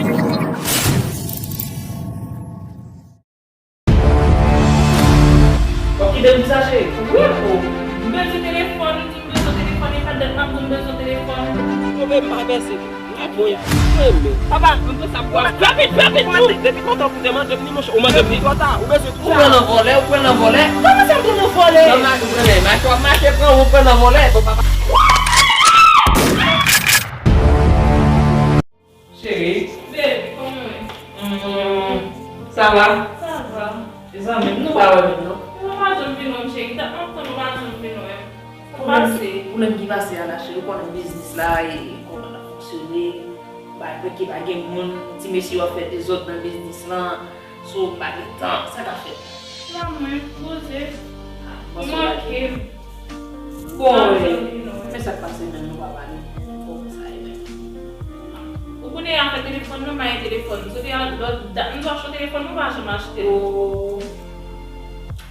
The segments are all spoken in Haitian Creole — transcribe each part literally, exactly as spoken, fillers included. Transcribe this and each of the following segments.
W ap kite m di sa, cheri? Wi, o. M bezwen telefòn, m di m bezwen telefòn, e pa dat m ap di w m bezwen telefòn. Move m pa pèse. Mwen, mwen, mwen. Papa, mwen pran sa pou mwen. Drop it, drop it, drop it. Depi kontan pou te mande m ni monchè, ou mande m ni twò ta, ou bezwen twò ta. Ou pran nan vòlè, ou pran nan vòlè. Kòman sa m pran nan vòlè? Nan ma-, ou pran nan, mache w ap mache, pran ou pran nan vòlè. Bon, papa. Cheri. Baby, kòman w ye? Hmm, sa va? Sa va. Mezanmi, nou pa wè menm non. Nou pa janm vin wè m, cheri. Dat m ap tann nou pa janm vin wè m. Sa pase. Pwoblèm ki pase a la, cheri, ou konnen biznis la, e kòman l ap fonksyone. Ba, kwè ki pa gen moun, ti mesye yo ap fè dezòd nan biznis lan. So, m pa gen tan, sa k ap fèt? La mwen, poze. Ou manke m. Bon, men sa k pase menm, nou pa pale. Bon, sa e menm. Ou konnen afè telefòn nan, m pa gen telefòn. Soti a lòt dat, m te achte telefòn, nou pa janm achte. Oh.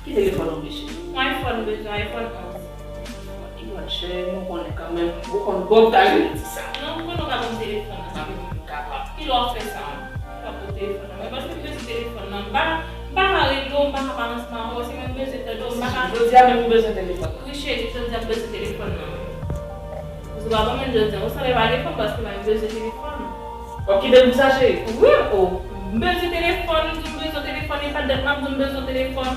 Ki telefòn ou vle, cheri? Yon iPhone, m bezwen iPhone onz. Li pral chè, nou konnen kanmenm. Ou konn Bob ta jwenn ti sa. Non, m konnen w ka ban m telefòn nan. Kapab. Kilè w ap fè sa? Ou pa pote telefòn nan. Mwen, paske m bezwen telefòn nan. M pa, m pa ka regle w, m pa ka balans maron w, se mwen m bezwen tande w, m pa ka. Jodi a menm ou bezwen telefòn nan? Wi, cheri, jodi a m bezwen telefòn nan. Ou pa ban mwen jodi a, ou sanble pa gen fanm paske mwen m bezwen telefòn. W ap kite m di sa, cheri? Wi, o. M bezwen telefòn, m di m bezwen telefòn, e pa dat m ap di w m bezwen telefòn.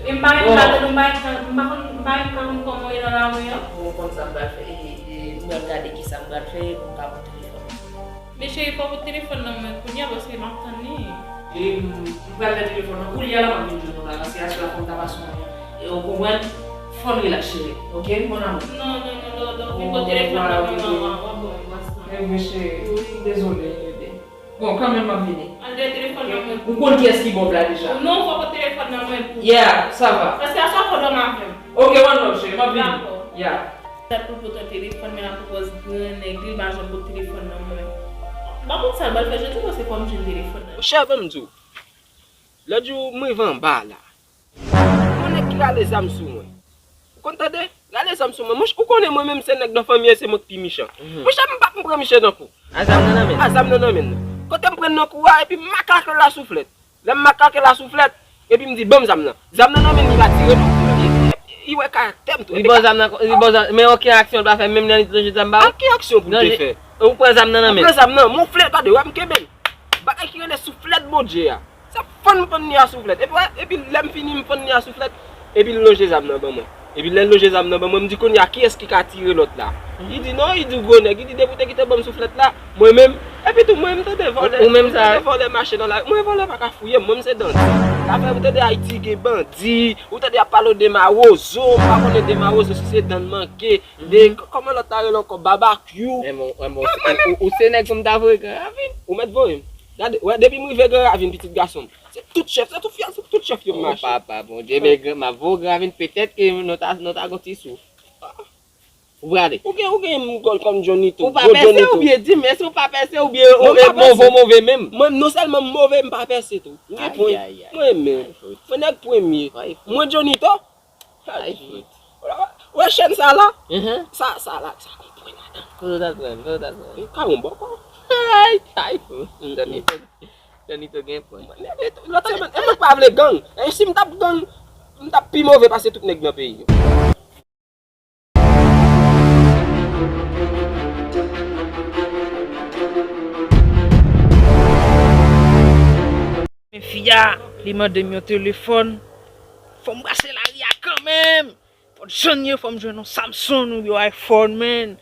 E m pa menm ka tande w, m pa menm ka, m pa konn, m pa menm ka konn kòman w ye nan lari an. Bon, ou konn sa m pral fè, e, e, m pral gade kisa m pral fè pou m ka pran telefòn nan. Men cheri, fò w pote telefòn nan mwen kounye a, paske m ap tann li. E, m, m pral fè telefòn nan kounye a la, m ap vin jwenn ou la, paske aswè a fò m ta pase w yon, e, ou konprann? Fò n rilaks, cheri, oke, mon amour? Non, non, non, non, non, vin pote telefòn nan mwen, manman, w ap ban m anplas lan. Ebyen, cheri, dezole, bebe. Bon, kanmenm, m ap vini. Ann dèyè telefòn nan mwen. Ou konn kiyès ki Bob la deja? Non, fò w pote telefòn nan mwen pou. Yeah, sa va. Paske aswè a fò w dòmi avè m. Oke, one love, cheri, m ap vini. Dakò. Yeah. Dat pou l pote yon telefòn, men l ap pran pòz gran nèg li, l pa janm pote telefòn nan mwen. M pa konn sa l pral fè jodi, paske fò m jwenn telefòn nan. Monchè, ban m di w, lòt jou m rive anba la, gon nèg ki rale zam sou mwen. Ou konn tande? Rale zam sou mwen. Monchè, ou konnen mwen menm se nèg nan fanmi an, se mwen k pi mechan. Monchè, m p ap pran misye nan kou. A zam nan nan men l. A zam nan nan men l. Kote m pran nan kou a, epi m makake l la souflèt. Lè m makake l la souflèt, epi m di, "Ban m zam nan." Zam nan nan men l, li pa tire non. Li, li, li wè karaktè m tou. Li ba w zam nan, li ba w zam, men okenn aksyon l pa fè, menm lè li te jwenn zam ba w? Okenn aksyon pou l te fè. Ou pran zam nan nan men l. Ou pran zam nan, moufle, tande, wè m kenbe l. Bagay ki rele souflèt Bondye a. Se fann m fann li a souflèt. Epi, wè, epi lè m fini, m fann li a souflèt. Epi l lonje zam nan ban mwen. Epi lè l lonje zam nan ban mwen, m di, "Kounye a, kiyès ki ka tire lòt la?" Li di, "Non," li di, "gwo nèg." Li di, "Depi w te kite ban m souflèt la, mwen menm." Epi tou, mwen, m tande vòlè. Ou menm sa. M tande vòlè mache nan lari. Mwen, vòlè pa ka fouye m. Mwen, m se dandi. Sa fè, ou tande Ayiti gen bandi. Ou tande y ap pale w de mawozo. M pa konnen de mawozo si se dan l manke. De, kòman lòt la rele ankò? Babakyou. Mwen, mwen, mwen, ou, ou, ou se nèg pou m ta voye Gran Ravin. Ou mèt voye m. Gade, wè, depi m rive Gran Ravin, pitit gason m. Se tout chèf, se tout fyèl, se tout chèf yo m mache. O papa Bondye, men gran, m ap voye w Gran Ravin, petèt ke nou ta, nou ta gon ti sou. Ou prale. Ou gen, ou gen m kòm Johnny to, gwo Johnny to. Ou pa pèse oubyen di m, èske ou pa pèse oubyen ou move, move menm? Mwen, non sèlman m move, m pa pèse tou. M gen pwen. Mwen menm. Mwen nèg premye. Mwen Johnny to. Ay, fout. Ou wè chèn sa la? Sa, sa la, sa gon pwen ladan. Kote w t al pran l? Kote w t al pran l? Kawon bòkò. Ay, ay, fout. Johnny to, Johnny to gen pwen. Lòt semèn, e mwen pa vle gang. E si m t ap gang, m t ap pi move pase tout nèg nan peyi yo. Men fi a, li mande m yon telefòn. Fò m brase lari a kanmenm. Fò m jwenn yon, fò m jwenn yon Samsung ou yon iPhone, man.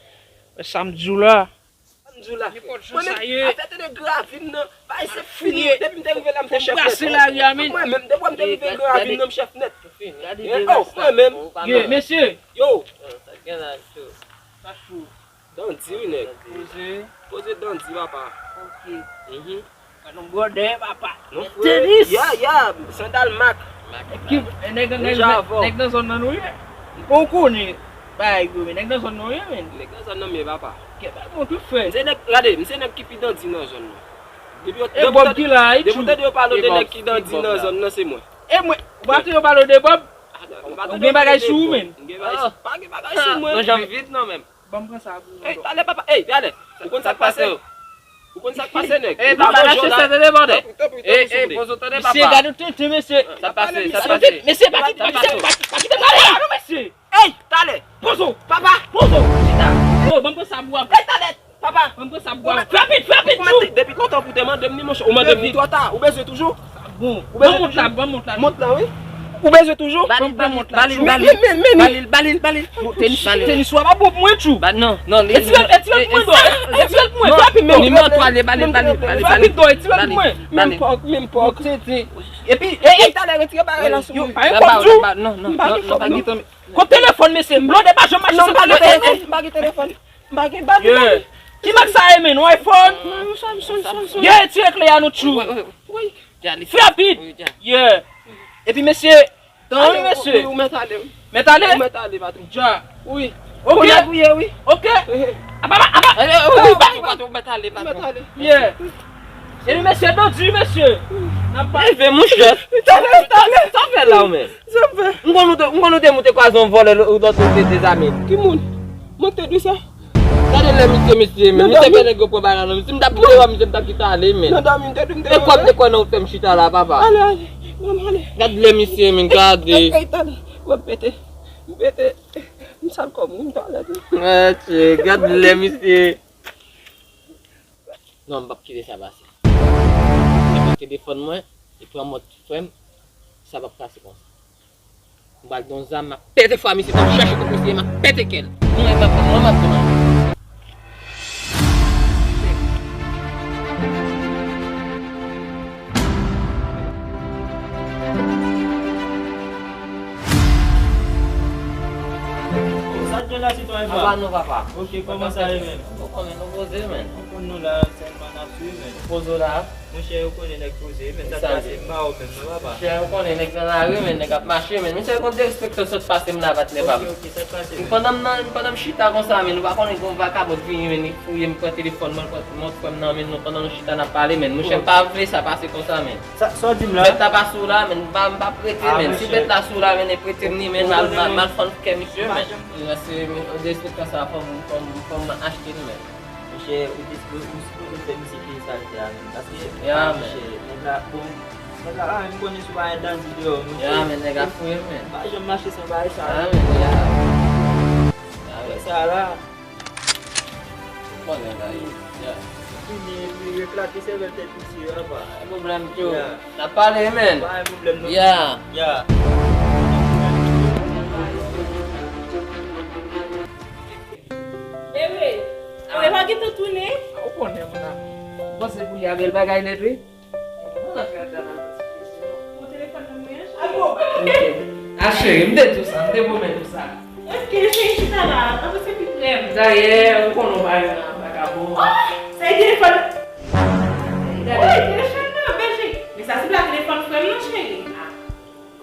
Men sa m di w la. Sa m di w la. Nenpòt jan sa ye. Afè tande Gran Ravin nan, bagay se fini. Depi m te rive la, m te chèf nèt. Fò m brase lari a, man. Mwen menm, depi m te rive Gran Ravin nan, m chèf nèt. Gade de ras la. Mwen menm. Mesye. Yo. Sa gen la cho. Sa cho. Dandi wi nèg. Poze. Poze dandi papa. Ok. Mhm. Pa nan bwòdè papa. Non frè. Tenis. Ya, ya, sandal Mac. Nèg, nèg, nèg nan zòn nan nou ye. Ou konnen bagay yo, men nèg nan zòn nan nou ye, men. Nèg nan zòn nan m ye papa. Kè bay bon tout frè. M se nèg, gade, m se nèg ki pi dandi nan zòn nan. Depi yo, e Bob ki la, depi w tande yo pale de nèg ki dandi nan zòn nan, se mwen. E mwen, ou pa tande yo pale de Bob? Ou gen bagay sou ou, men. M gen bagay, pa gen bagay sou mwen. Non, jan vit non, men. Ban m pran sa pou ou. Ey, talè papa, ey, talè. Ou konn sa k pase? Ou konn Sa k pase, nèg? E papa, lache sa, tande, bòdè. E, e, pozo, tande, papa. Mesye, gade w tenten, mesye. Sa pase, sa pase. Mesye, pa kite, mesye, pa kite m ale la non, mesye. Ey, talè. Pozo, papa, pozo. Chita. Yo, ban m pran sa pou w. Ey, talè. Papa. Ban m pran sa pou w. Fè rapid, fè rapid, tou. Depi lontan pou te mande m ni, monchè, ou mande m ni twò ta. Ou bezwen toujou? Bon. Ou bezwen toujou? Ban m mont la, ban m mont la. Mont la, wi. Ou bezwen toujou? Ba li l, ba li l, ba li l, ba li l. Ba li l, ba li l, ba li l. Tenis, tenis w a pa bon pou mwen, tjou. Ba non, non, li. Etire l, etire l pou mwen, bro. Etire l pou mwen, fè rapid, men. Nimewo twa, li, ba li l, ba li l, ba li l, ba li l. Fè rapid, bro, etire l pou mwen. Menm pòk, menm pòk. Epi, ey, ey, talè, retire bagay la sou mwen. Pa gen kòb, tjou. Non, non, non, pa gen kòb, non. Kot telefòn, mesye? M blode, pa janm mache san telefòn. M pa gen telefòn, m pa gen telefòn. M pa gen, ba li, ba li. Ki mak sa ye, menn? Yon iPhone? Samsung, Samsung. Ye, tire kle a nou, tjou. Fè rapid. Ye. Epi, mesye, tann, mesye. Ou mèt ale, wi. Mèt ale? Ou mèt ale, patwon. Dja. Wi. Ok. Kounye a pou ye, wi. Ok. Apa, apa, apa. Wi, patwon, ou mèt ale, patwon. Ye. Epi, mesye, dodi, mesye. N ap pa leve, monchè. Talè, talè. Sa w fè la, ou menm? Sa m fè? M konn ou te, m konn ou te moute kwaze yon vòlè lòt kote, dezame l. Ki moun? Mwen k te di sa? Gade lè misye, mesye, men. Misye fè nèg yo pran bagay nan men misye. M t ap kite wè misye, m t ap kite ale, men. Nan dòmi, m te di m te. E kòb de kò nan ou fè m chita la, papa. Ale, ale. Ban m ale. Gade lè misye, men, gade. Ey, ey, talè. Mwen pete. M pete. M sal kò m, wi, m talè tou. Mesye, gade lè misye. Non, m p ap kite sa pase. Se pran telefòn mwen, e pran mòd frè m, sa p ap pase konsa. M pral gen yon zam, m ap pete fwa misye, m ap chèche kot misye, m ap pete kè l. Mwen, m ap, mwen, m ap tounen. Sa k gen la, sitwayen pa? Apa nou, papa. Ok, kòman sa ye menm? Ou konnen nou poze, men. Ou konn nou la, sèlman n ap swiv, men. Poze w la. Monchè, ou konnen nèg poze, men sa k pase, m pa wè w menm non, papa. Monchè, ou konnen nèg nan lari, men, nèg ap mache, men. Monchè, gon derespektan sot pase m la, patnè pa m. Ok, ok, sa k pase, men? Pandan m nan, pandan m chita konsa, men, ou pa konnen gon vakabon vini, men, li fouye m, pran telefòn mwen, pran mòd frè m nan men nou, pandan nou chita n ap pale, men. Monchè, m pa vle sa pase konsa, men. Sa, sa w di m la? Mèt la pa sou la, men, m pa, m pa prete, men. Si mèt la sou la, men, e prete m li, men, m al, m al, m al fann kè misye, men. Paske, men, derespektan sa, fò m, fò m, fò m achte li, men. Monchè, ou te sipo-, ou sipoze fè misye peye sa l fè a, men. Paske, monchè, nèg la, bon, nèg la, ah, m konnen si w pa gen dandi deyò, monchè. Ya, men, nèg ap fouye m, men. M pa janm mache san bagay sa, men. Bagay sa la. Ou konnen la ye. Ya. Fini, epi eklate sèvèl tèt misye a, pa. Pa gen pwoblèm, tjou. Ya. N ap pale, men. Pa gen pwoblèm, non. Ya. Ya. Bebe, ah, ou pa gentan tounen? Ah, ou konnen, mwen la. Ou panse pou li a bèl bagay nèt, wi. Ou telefòn nan mwen an, cheri. Ok. Ah, cheri, m te di w sa, m te pwomèt ou sa. Ok, cheri, chita la, pa pase pi pre m. Dayè, ou konnen w pa yon vakabon. Oh, sa e telefòn. Wi, telefòn nan, bèl cheri. Men sa se pa telefòn frè m nan, cheri. Ah,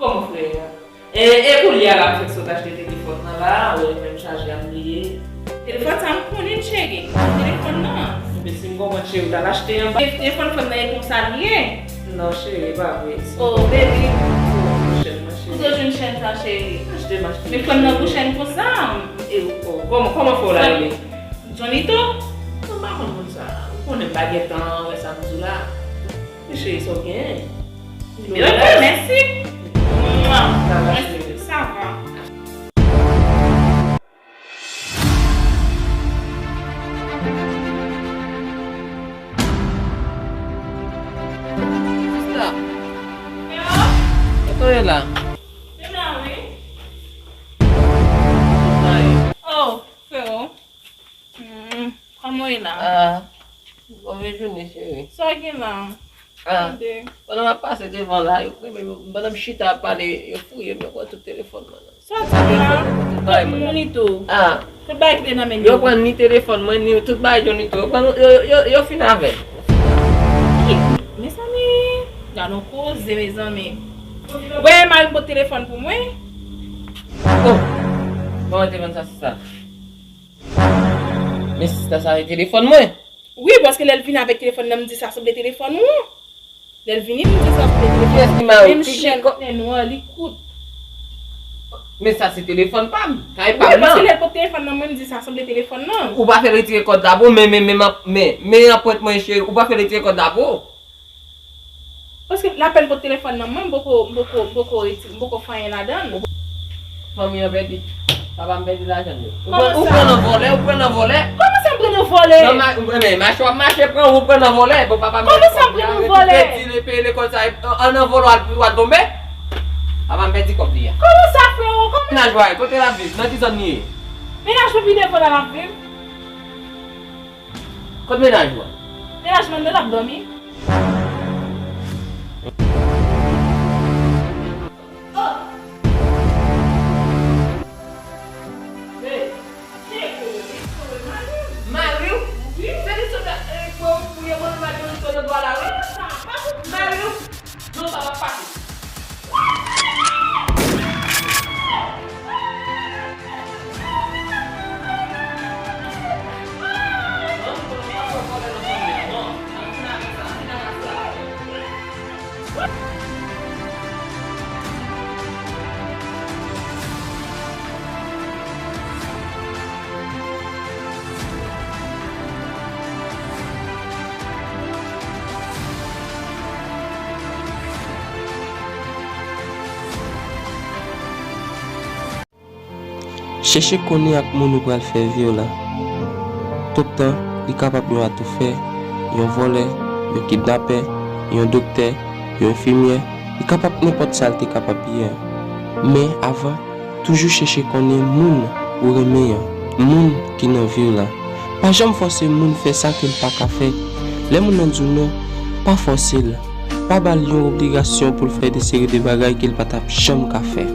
kòman frè a? E, e koulye a la m fèk sot achte telefòn nan la, ou menm chaje a m li ye. Telefòn sa m konnen, cheri. Telefòn nan. Enben, si m konprann, cheri, ou t al achte anba. Te-, telefòn frè m nan e konsa l ye? Non, cheri, e pa vre. Oh, baby. Pou chèn mwen, cheri. Kote w jwenn chèn sa, cheri? Achte m achte. Men frè m nan pou chèn konsa. E, oh, kòman, kòman frè w la rele? Johnito? Mwen pa konn moun sa. Ou konnen m pa gen tan wè sa m di w la. Men cheri, sa w genyen? Mwen, mèsi. Mwen, sa va. Sista. Yo. Kote w ye la? Mwen la, wi. Kote w ye? Oh, freo. Hmm, kòman w ye la? Ah, move jounen, cheri. Sa w gen la? Ah, pandan m ap pase devan la, yo, pandan m chita ap pale, yo fouye m, yo pran tout telefòn mwen nan. Sa w di la? Tout bagay mwen. Johnito. Ah. Tout bagay ki te nan men yo. Yo pran ni telefòn mwen, ni tout bagay Johnito. Yo pran, yo, yo, yo fin avè m. Ki? Mezanmi, gade yon koze, mezanmi. Ou wè mari m pot telefòn pou mwen? Oh, kòman te konn sa, sista? Men sista sa e telefòn mwen. Wi, paske lè l vin avèk telefòn nan, m di sa sanble telefòn ou an. Lè l vini, m di sa sanble telefòn ou an. Kiyès ki mare w? Menm chèn nwa, li kout. Men sa se telefòn pa m. Sa e pa m nan. Wi, paske lè l pot telefòn nan mwen, m di sa sanble telefòn nan. Ou pa fè retire kòd la pou men, men, men, men, men anprent mwen cheri, ou pa fè retire kòd la pou. Paske l apèn pot telefòn nan mwen, m poko, m poko, m poko reti-, m poko fè anyen ladan l. Fanmi an pèdi. Papa m pèdi lajan l yo. Ou pran, ou pran nan vòlè, ou pran nan vòlè. Kòman sa m pran nan vòlè? Nan ma-, men, mache w ap mache, pran, ou pran nan vòlè. Bon, papa m pèdi kòb li a. Kòman sa m pran nan vòlè? Pèdi, peye lekòl sa, an, an nan vòlè, w al, w al tonbe. Papa m pèdi kòb li a. Kòman sa, frero? Kòman? Mennaj ou a, kote l ap viv? Nan ki zòn li ye? Mennaj mwen pi devan la l ap viv. Kot mennaj ou a? Mennaj mwen nan l ap dòmi. Oh! Hey! Cheri, cheri, mari w. Mari w? Wi. Se li sot la, eh, pou, pou yo ban nou mari w sot nan dwa la, wi. Sa pa pou mari w. Non, sa p ap pase. Chèche konnen ak moun ou pral fè vi w la. Tout tan, li kapab yon atoufè, yon vòlè, yon kidnapè, yon doktè, yon enfimyè, li kapab nenpòt sa l te kapab ye a. Men avan, toujou chèche konnen moun ou renmen an, moun ki nan vi w la. Pa janm fòse moun fè sa ke l pa ka fè. Lè moun nan di w non, pa fòse l. Pa ba l yon obligasyon pou l fè de seri de bagay ke l pa t ap janm ka fè.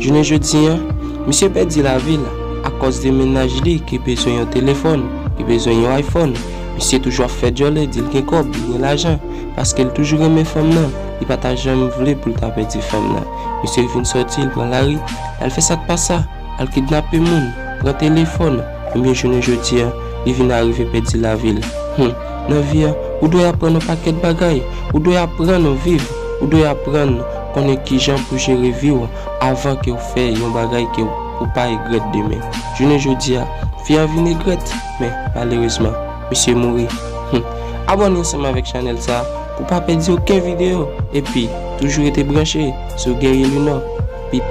Jounen jodi a, misye pèdi lavi l akòz de mennaj li ki bezwen yon telefòn, ki bezwen yon iPhone. Misye toujou ap fè djòlè, di l gen kòb, li gen lajan, paske l toujou renmen fanm nan, li pa ta janm vle pou l ta pèdi fanm nan. Misye vin sòti, l pran lari, l al fè sa k pa sa, al kidnape moun, pran telefòn, ebyen jounen jodi a, li vin arive pèdi lavi l. Hum, nan vi a, ou dwe aprann yon pakèt bagay, ou dwe aprann viv, ou dwe aprann konnen kijan pou jere vi w avan ke w fè yon bagay ke w pa regrèt demen. Jounen jodi a, fi a vin regrèt, men malerezman, misye mouri. Hum, abòne ansanm avèk chanèl sa pou pa pèdi okenn videyo, epi toujou rete branche sou Guerrier Lunor. Pi-